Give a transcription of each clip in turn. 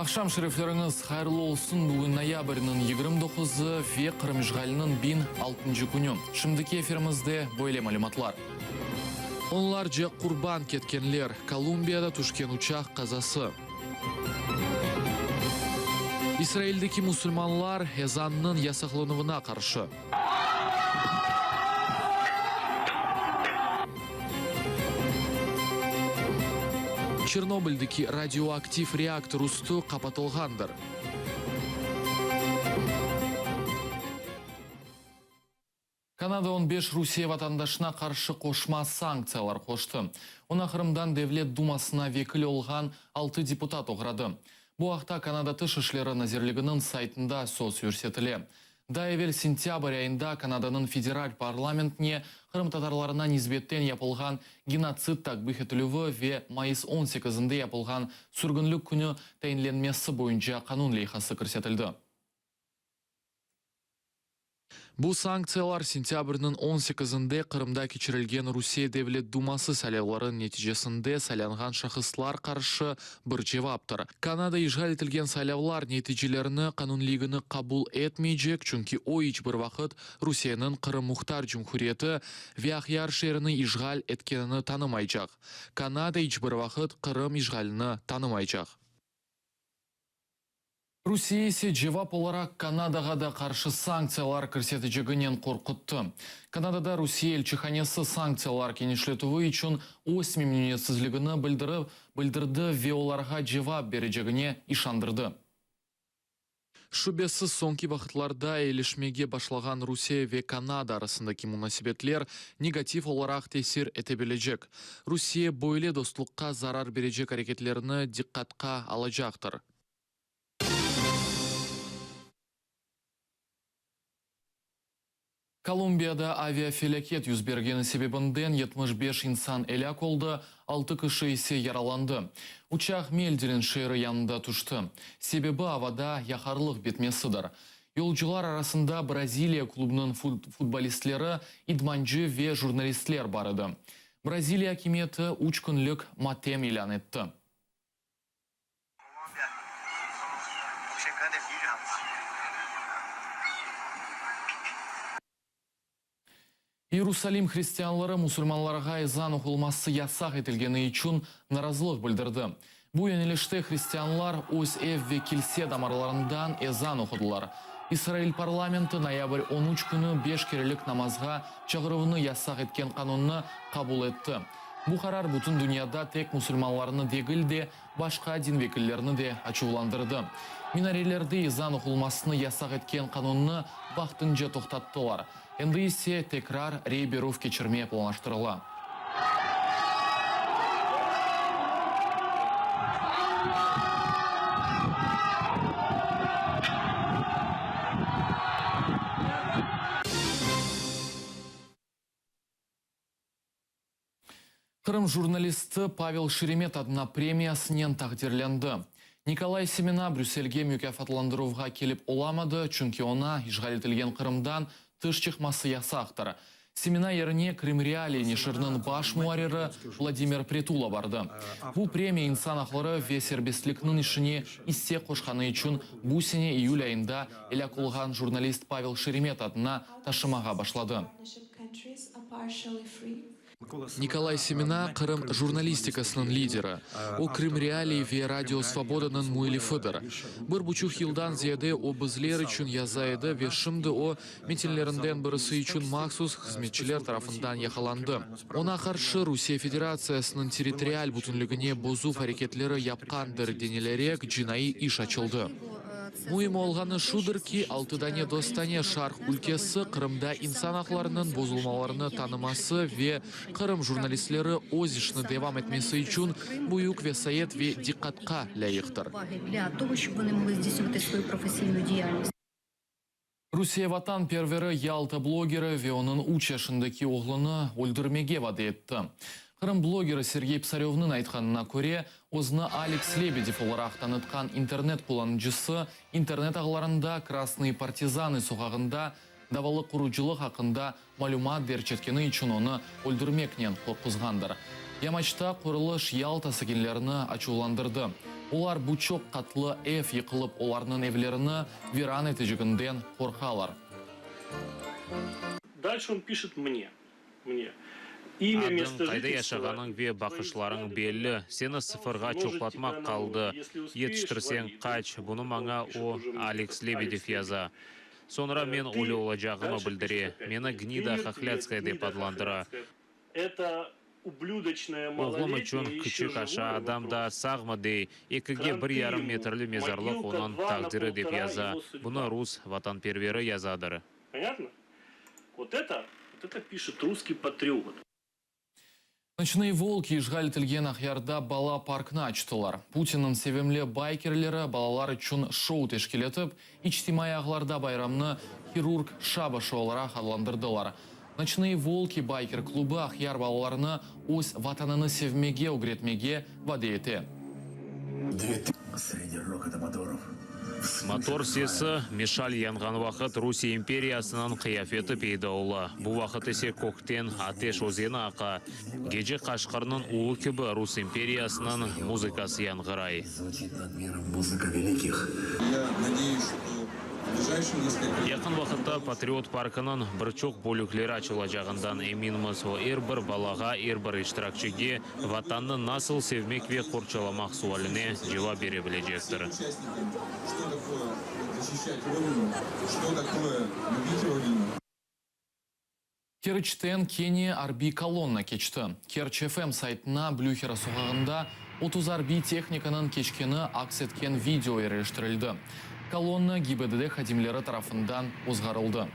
Aqşam şerefleriñiz hayırlı olsun! Bugün noyabrniñ 29-ı ve Qırım işğaliniñ 1006-ncı künü. Şimdiki efirimizde böyle malümatlar. Onlarca qurban ketkenler, Kolumbiyada tüşken uçaq qazası. İsraildeki musulmanlar ezannıñ yasaqlanuvına qarşı. Çernobıldeki radioaktiv reaktor üstü qapatılğandır. Kanada on beş Rusiye vatandaşına qarşı qoşma sanktsiyalar qoştı. Oña Qırımdan Devlet Dumasına vekil olğan altı deputat oğradı. Bu aqta Kanada Tış işleri nazirliginiñ saytında söz yürsetile. Daa evel sentâbr ayında Kanadanıñ federal parlamentine qırımtatarlarına nisbetten yapılğan genotsid takbih etilüvi ve mayıs on sekizinde yapılğan sürgünlik künü tayinlenmesi boyunca qanun leyhası kirsetildi. Bu sanktsiyalar sentâbrniñ on sekizinde Qırımda keçirilgen Rusiye Devlet Duması saylavları neticesinde saylanğan şahıslar qarşı bir cevaptır. Kanada işğal etilgen saylavlar neticelerini qanunligini qabul etmeycek, çünki o iç bir vaqıt Rusiyeniñ Qırım Muhtar Cumhuriyeti ve Aqyar şeerini işğal etkenini tanımaycaq. Kanada iç bir vaqıt Qırım işğalini tanımaycaq. Rusiye ise cevap olaraq Kanadağa da qarşı sanktsiyalar kirseteceginen qorquttı. Kanadada Rusiye elçihanesi sanktsiyalar kenişletüvi içün öz memnüniyetsizligini bildirip bildirdi ve olarğa cevap berecegine işandırdı. Şübesiz, soñki vaqıtlarda eyilişmege başlağan Rusiye ve Kanada arasındaki munasebetler negativ olaraq tesir etebilecek. Rusiye böyle dostluqqa zarar berecek areketlerini diqqatqa alacaqtır. Kolumbiyada aviafelâket yüz bergeni sebebinden 75 insan elâk oldı, altı kişi ise yaralandı. Uçaq Meldelin şeeri yanında tüşti. Sebebi avada yaqarlıq bitmesidir. Yolcular arasında Braziliya klubınıñ futbolistleri, idmancı ve jurnalistler bar edi. Braziliya akimiyeti üç künlik matem ilân etti. İyerusalim hristianları musulmanlarğa ezan oqulması yasaq etilgeni içün narazılıq bildirdi. Bu yönelişte hristianlar öz ev ve kilse damarlarından ezan oqudılar. İsrail parlamenti noyabr 13 künü beş kerelik namazğa çağıruvnı yasaq etken qanunnı qabul etti. Bu qarar bütün dünyada tek musulmanlarnı degil de, başqa din vekillerini de açuvlandırdı. Minarelerde ezan oqulmasını yasaq etken qanunnı vaqtınca toqtattılar. Endi ise tekrar rey berüv keçirme planlaştırıla. Qırım jurnalisti Pavel Şeremet adına premiyasınen taqdirlendi. Nikolay Semena Brüsselge mükâfatlandıruvğa kelip olamadı, çünki oña işğal etilgen Qırımdan tış çıqması yasaqtır. Semena yerine Krım.Realii neşiriniñ baş muarriri Vladimir Pritula bardı. Bu premiya insan aqları ve serbestlikniñ işine isse qoşqanı içün bu sene iyül ayında elâk olğan jurnalist Pavel Şeremet adına taşımağa başladı. Nikolay Semena, Qırım jurnalistikasınıñ lideri. O, Krım.Realii ve Radio Svobodanıñ müellifidir. Bir buçuq yıldan ziyade o bizler içün yaza edi ve şimdi o, metinlerinden birisi içün mahsus hızmetçiler tarafından yaqalandı. Oña qarşı Rusiye Federatsiyasınıñ territorial bütünligine bozuv areketleri yapqandır denilerek cinaiy iş açıldı. Müim olğanı şudır ki, altı dane dostane Şarq ülkesi Qırımda insan aqlarınıñ bozulmalarını tanıması ve Qırım jurnalistleri öz işini devam etmesi içün büyük vesayet ve diqqatqa lâyıqtır. Rusiye vatanperveri Yalta blogeri ve onıñ üç yaşındaki oğlunı öldürmege vade etti. Qırım blogeri Sergey Psarövnıñ aytqanına köre, özüni Aleks Lebedev olaraq tanıtqan internet qullanıcısı internet ağlarında Krasnıye partizanı soqağında davalı qurucılıq aqqında malümat derc etkeni içün onı öldürmeknen qorquzğandır. Yamaçta qurulış Yalta sakinlerini açuvlandırdı. Olar bu çoq qatlı ev yıqılıp olarnıñ evlerini viran eteceginden qorqalar. Дальше он пишет мне, мне. Имя, Adıñ, место qayda жительства yaşağanıñ ve и твои baqışlarıñ взгляды belli, понятны. seni sıfırğa Может, çoqlatmaq тебя qaldı. наломят. Если успеешь, Yetiştirseñ, лови. qaç, Вот bunı это maña вот пишет o, уже мне Aleks этот Lebedev Алекс yaza. Лебедев. Soñra men Ты ölü olacağımı дальше пишешь bildire, опять meni мне. Ты gnida мертвец, hohlâtskaya dep гнида adlandıra. хохлядская. Это ублюдочное Oğlum içün малолетнее еще küçük aşa живое adam daa вопрос. sağmı dey, ekige bir Кранты yarım ему. metrli mezarlıq Могилка onıñ 2 на taqdiri dep полтора yaza. его судьба. Bunı rus vatanperveri yazadır. Понятно? Вот это, вот это пишет русский патриот. Noçnıye volki işğal etilgen Aqyarda bala parknı açtılar. Putinniñ sevimli baykerleri balalar içün şou teşkil etip, içtimaiy ağlarda bayramnı Hirurg şabaşı olaraq adlandırdılar. Noçnıye volki bayker klubı Aqyar balalarını öz Vatanını sevmege ögretmege vade ete. Среди рокота моторов. Motor sesi, meşal yanğan vaqıt Rusiye imperiyasınıñ qıyafeti peyda ola. Bu vaqıt ise kökten ateş özeni aqa. Gece qaşqırnıñ ulu kibi Rus imperiyasınıñ muzıkası yañğıray. Звучит над миром музыка великих. Я надеюсь, что в ближайшие несколько Yaqın vaqıtta Patriot parkınıñ bir çoq bölükleri açılacağından eminmiz. O, er bir balağa, er bir iştirakçige Vatannı nasıl sevmek ve qorçalamaq sualine cevap bere bilecektir. участникам, что такое защищать Родину, что такое любить Родину. Keriçten kene arbiy kolonna keçti. Kerç FM saytına Blühera soqağında 30 arbiy tehnikanıñ keçkeni aks etken video yerleştirildi. Kolonna GİBDD hadimleri tarafından ozğarıldı.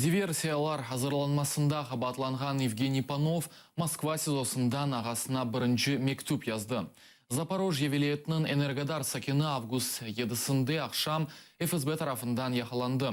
Diversiyalar azırlanmasında qabaatlanğan Yevgeniy Panov Moskva SİZOsından ağasına birinci mektüp yazdı. Zaporojye vilâyetiniñ Energodar sakini avgust yedisinde aqşam FSB tarafından yaqalandı.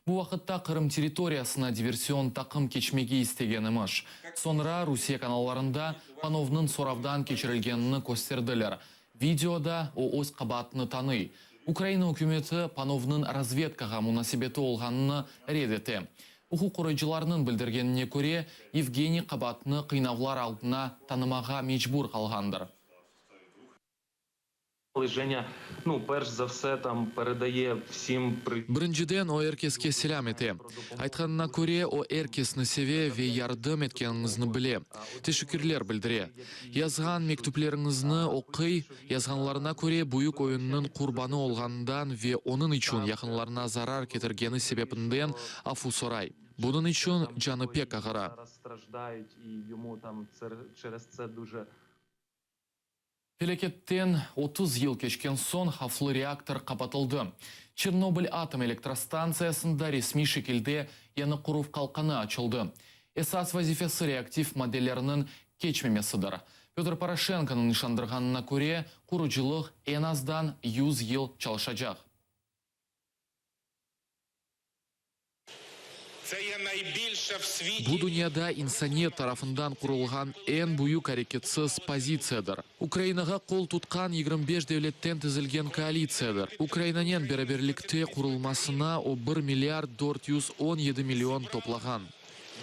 Bu vaqıtta Qırım territoriyasına diversion taqım keçmege istegen emiş. Soñra Rusiye kanallarında Panovnıñ soravdan keçirilgenini kösterdiler. Videoda o öz qabaatını tanıy. Ukraina ükümeti Panovnıñ razvedkağa munasebeti olğanını red ete. Uquq qoruyıcılarnıñ bildirgenine köre, Yevgeniy qabaatını qıynavlar altına tanımağa mecbur qalğandır. Birinciden, o er keske selâm ete. Aytqanına köre, o er kesni seve ve yardım etkeniñizni bile. Teşekkürler bildire. Yazğan mektüpleriñizni oquy, yazğanlarına köre, büyük oyunnıñ qurbanı olğanından ve onıñ içün yaqınlarına zarar ketirgeni sebebinden afu soray. Bunıñ içün canı pek ağıra. Felâketten 30 yıl keçken soñ havflı reaktor qapatıldı. Çernobıl atom elektrostantsiyasında resmiy şekilde yañı quruv qalqanı açıldı. Esas vazifesi reaktiv maddelerniñ keçmemesidir. Pötr Poroşenkonıñ işandırğanına köre, qurucılıq eñ azdan 100 yıl çalışacaq. Bu dünyada insaniyet tarafından qurulğan eñ büyük areketsiz pozitsiyadır. Ukrainağa qol tutqan 25 devletten tizilgen koalitsiyadır. Ukrainanen beraberlikte qurulmasına o bir milliard 417 million toplağan.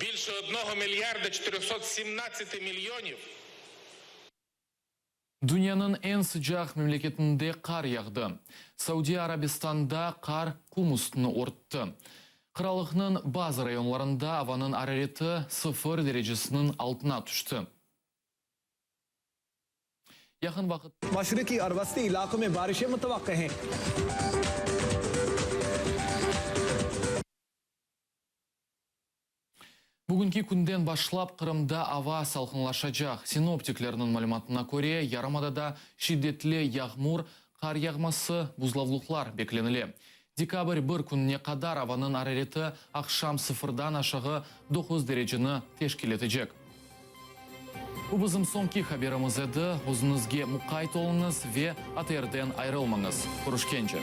Bilşe odnogo milyarda 417 milyoniv. Dünyanıñ eñ sıcaq memleketinde qar yağdı. Saudiya Arabistanda qar qum üstüni örtti. Qıralıqnıñ bazı rayonlarında avanıñ arareti sıfır derecesiniñ altına tüşti. Yaqın vaqıtta. Maşriqiy aur vastiy ilâqo me barişe mutavaqqe hen. Bugünki künden başlap Qırımda ava salqınlaşacaq. Sinoptiklerniñ malümatına köre, yarımadada şiddetli yağmur, qar yağması, buzlavluqlar beklenile. Dekabr bir kününe qadar avanıñ arareti aqşam sıfırdan aşağı doquz dereceni teşkil etecek. Bu bizim soñki haberimiz edi. Özüñizge muqayt oluñız ve ATRden ayırılmañız. Körüşkence.